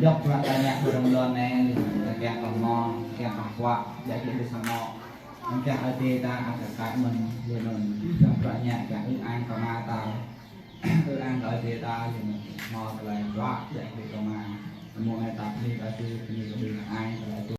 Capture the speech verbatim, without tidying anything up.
Djŏp bruă ta ngă ƀơi rŏng lŏn anai, lĕ ta kiăng kơ hmâo, kiăng kơ huă, djă kơ ƀu samơ̆. Kiăng Ơi Adai ta ăt kơ kăi mơ̆n, lĕ anŭn, djŏp bruă ngă kiăng ư ang kơ Ama ta. Ư ang kơ Ơi Adai ta, lĕ anŭn, hmâo tơlơi bruă, djă kơ Ama. Mơ̆ng anai ta pơmĭn kơ Sư